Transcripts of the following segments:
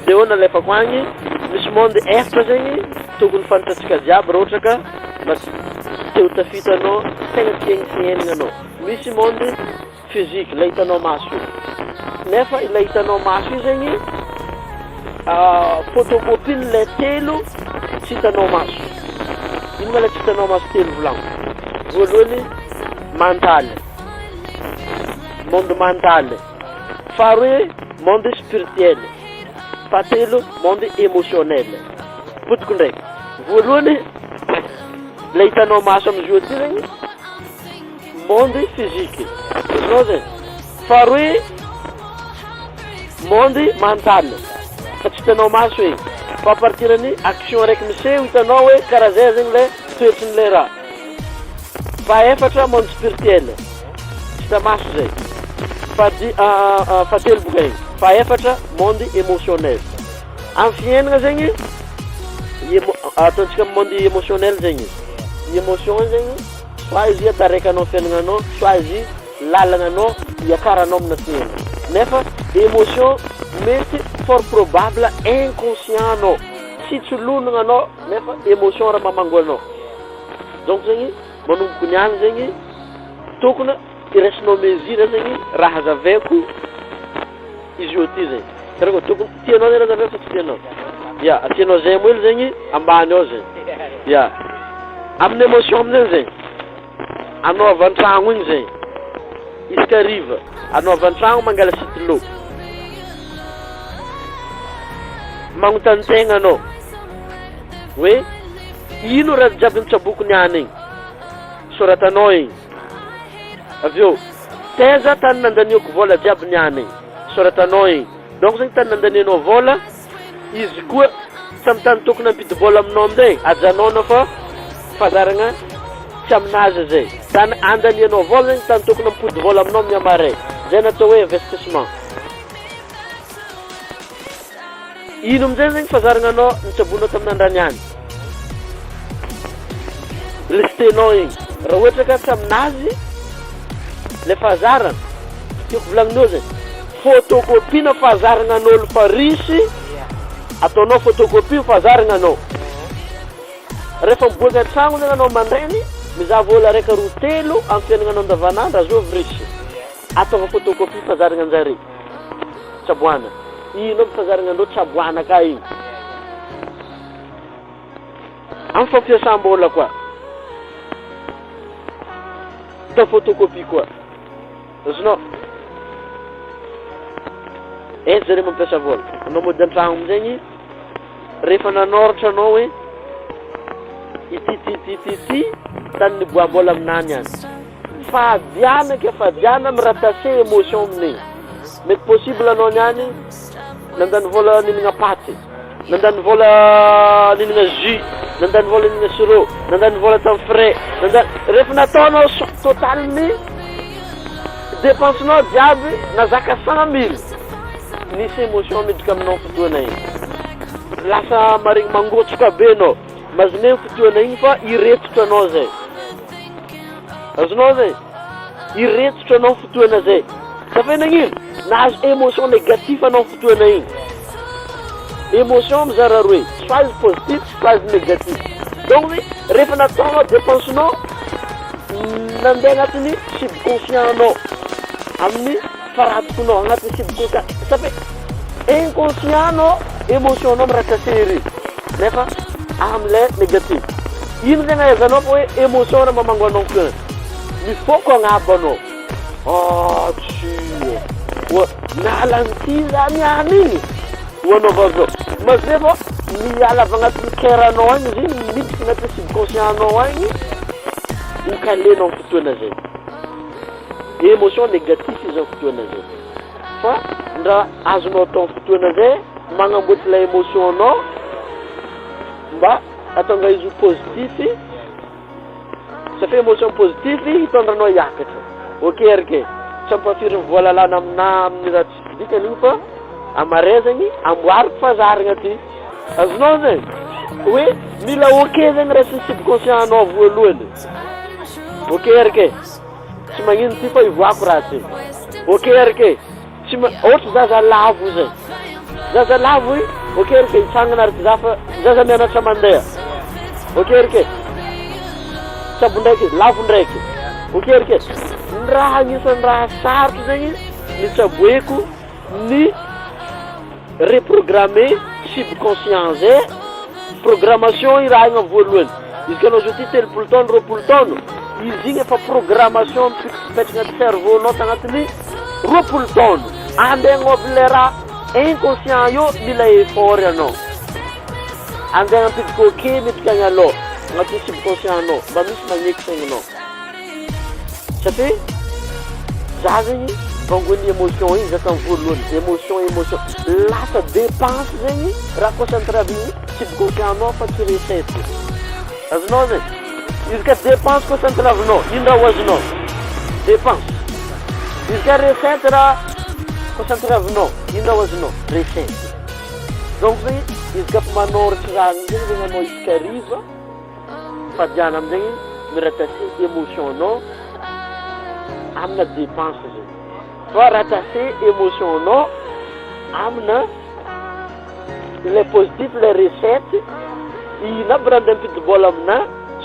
De ahoana alefako agny? Misy monde efatra zegny tokony fantatsika jiaby raha ohatra ka mba te ho tafita anao tegna te hiaigny fiaignana anao. Misy monde physique, ilay hitanao maso io. Nefa ilay hitanao maso io zegny photocopie-n'ilay telo tsy hitanao maso. Ino ma ilay tsy hitanao maso telo volagniko? Voalohany mental, monde mental. Faharoe monde spirituel. Fahatelo monde émotionnel. Potiko ndraiky. Voalohany ilay hitanao maso amin'izao ty zegny monde physique. Azonao zay? Faharoe monde mental. Fa tsy hitanao maso e. Fa à partir ny action araiky miseho hitanao hoe karaha zay zegny le toetrin'ilay raha. Fahaefatra monde spirituel. Tsy hita maso zay. Fahadi- fahatelo boka igny. Fahaefatra monde émotionnel. Amin'ny fiainana zegny émo- ataontsika monde émotionnel zegny. Ny émotion zegny soit izy ataraikanao fiaignananao, soit izy lalagnanao iakaranao amina fiainana. Nefa émotion mety fort probable inconscient anao. Tsy tsolonana anao nefa émotion raha mamango anao. Donc zegny manomboko niany zegny tokony iraisinao mesure zegny raha hazavaiko izy io ty zegny. Karaha koa tokony tianao zay raha hazavaiko sa tsy tianao? Ya, asianao j'aime hely zegny ambany ao zegny. Ya. Amin'ny émotion amin'izay zegny, anao avy an-tragno igny zegny, isaka hariva, anao avy an-tragno mangala stylo. Magnontany tegna anao hoe ino raha jiaby nitsaboko niany igny, soratanao igny. Avy eo, taiza tany nandaniako vola jiaby niany igny, soratanao igny. Donc zegny tany nandanianao vola, izy koa tsy amy tany tokony hampidi-bola aminao amin'izay, ajanona fa fazaragna tsy aminazy zay. Tany andanianao vola zegny tany tokony hampody vola aminao amin'ny amaray. Zay natao hoe investissement. Ino amin'izay zegny fazaragnanao nitsabonao tamin'ny andrany any? Listenao igny. Raha ohatra ka tsy aminazy le fahazarana, tiako volagninao zegny, photocopie-na fahazaragnan'olo fa riche, ataonao photocopie fahazaragna anao. Rehefa miboaka an-tragno zegny anao mandraigny, mizaha vola raika roa telo amin'ny fiaignananao andavanandro, azovy riche. Ataova photocopie fahazaragna anjare. Tsaboana. Ino aby fahazaragnandreo tsaboana ka igny. Amin'ny fampiasam-bola koa. Atao photocopie koa. Azonao? Aiza zareo mampiasa vola? Anao mody an-tragno amin'izegny, rehefa nanoratra anao hoe ity ity ity ity ity tany niboaham-bola aminany any. Fadiana ke fadiana mi-rattacher émotion amin'igny. Mety possible anao niany nandany vola nihinagna paty, nandany vola nihinagna jus, nandany vola nihinagna sirop, nandany vola tamin'ny frais, nandany rehefa nataonao somme total-ny dépense-nao jiaby nazaka 100 000, nisy émotion miditra aminao fotoana igny. Lasa maregny mangotsoka be anao. Imaginez fotoana igny fa iretsotra anao zay. Azonao zay? Iretsotra anao fotoana zay. Sa fa nagnino? Nahazo émotion négatif anao fotoana igny. Émotion mizara roe, soit izy positif, soit izy négatif. Donc rehefa nataonao dépense-nao, nandeha agnatin'ny subconscient-nao, amin'ny faratokonao, agnatin'ny subconscient. Ça fait inconscient-nao, émotion-nao mi-rattacher nefa am'lay négatif. Ino zegny ahaizanao fa hoe émotion raha mamango anao fotoana? Mifoko agnabo anao. Ah, tsy oa miala an'ity za niany igny. Ho anao vaovao. Mazava fa miala avy agnatin'ny cœur-nao agny izy igny, miditra agnatin'ny subconscient-nao agny, ho kalenao amin'ny fotoana zay. Émotion négatif izy amin'ny fotoana zay. Fa ndra azonao atao amin'ny fotoana zay, magnamboatra ilay émotion-nao mba ahatonga izy ho positif. Ça fait émotion positif hitondranao hiakatra. Ok arike, tsy ampafiry ny voalalàna amina amin'ny raha tsisy dikany igny fa amaray zegny amboariko fahazaragna ty. Azonao zegny? Hoe mila ok zegny raisin'ny subconscient-nao voalohany. Ok arike, tsy magnino ty fa ivoako raha ty. Ok arike, tsy ma- ohatra zaza lavo zay. Zaza lavo i, ok rike hitsangana araky za fa zaza mianatra mandeha. Ok rike. Tsabo ndraiky, lavo ndraiky. Ok rike. Ny raha agnisan'ny raha sarotro zegny ny tsaboeko ny reprogrammer subconscient zay. Programmation i raha igny voalohany. Izy ka anao zao ty 30 taona, 20 taona, izy igny efa programmation mipetraka anaty cerveau-nao tagnatin'ny 20 taona. Andeha agnôvy le raha inconscient io, mila effort anao. Andeha ampidiko ok miditra agny aloha agnatin'ny subconscient anao mba misy magneky saigninao. Satria za zegny bangoin'ny émotion igny za tamin'ny voalohany, émotion, émotion lasa dépense zegny raha concentré amin'ny subconscient anao fa tsy recette. Azonao zegny? Izy ka dépense concentré avinao, ino raha ho azonao? Dépense. Izy ka recette raha concentré avinao, ino raha ho azonao? Recette. Donc zegny izy ka fa manôratry raha zegny zegny anao isaka hariva, fadiana amizegny mirattacher émotion anao amina dépense zegny, fa rattacher émotion anao amina le positif, le recette ino aby raha andeha ampidi-bola amina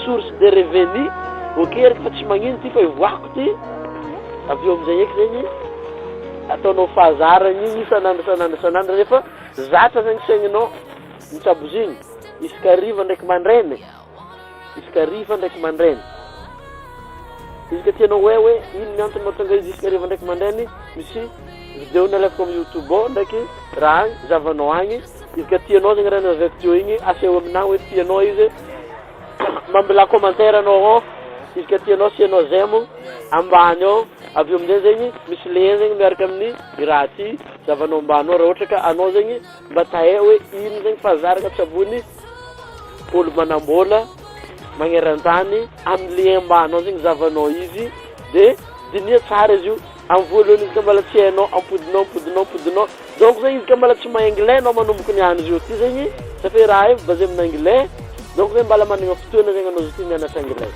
source de revenu. Ok raiky fa tsy magnino ty fa ivoahako ty avy eo amizay eky zegny ataonao fahazarana igny isan'andro, isan'andro, isan'andro, rehefa zatra zegny saigninao mitsabo zigny isaka hariva ndraiky mandrainy, isaka hariva ndraiky mandrainy. Izy ka tianao hoe ino ny antony mahatonga izy isaka hariva ndraiky mandrainy, misy vidéo nalefako amy YouTube ao ndraiky raha agny zavanao agny. Izy ka tianao zegny raha nazavaiko teo igny, aseho aminahy hoe tianao izy, mambilà commentaire anao ao. Izy ka tianao, asianao j'aime ambany ao. Avy eo amizay zegny misy lien zegny miaraka amin'ny raha ty zavanao ambany ao, raha ohatra ka anao zegny mba tahay hoe ino zegny fahazarana tsabony olo manambola magneran-tany. Amin'ny lien ambany ao zegny zavanao izy, de dinia tsara izy io amy voalohany. Izy ka mbola tsy hainao, ampodinao, ampodinao, ampodinao. Donc zegny izy ka mbola tsy mahay anglais anao manomboky niany izy io ty zegny, satria raha io basé amin'ny anglais, donc zegny mbola manana fotoana zegny anao izy ty mianatra anglais.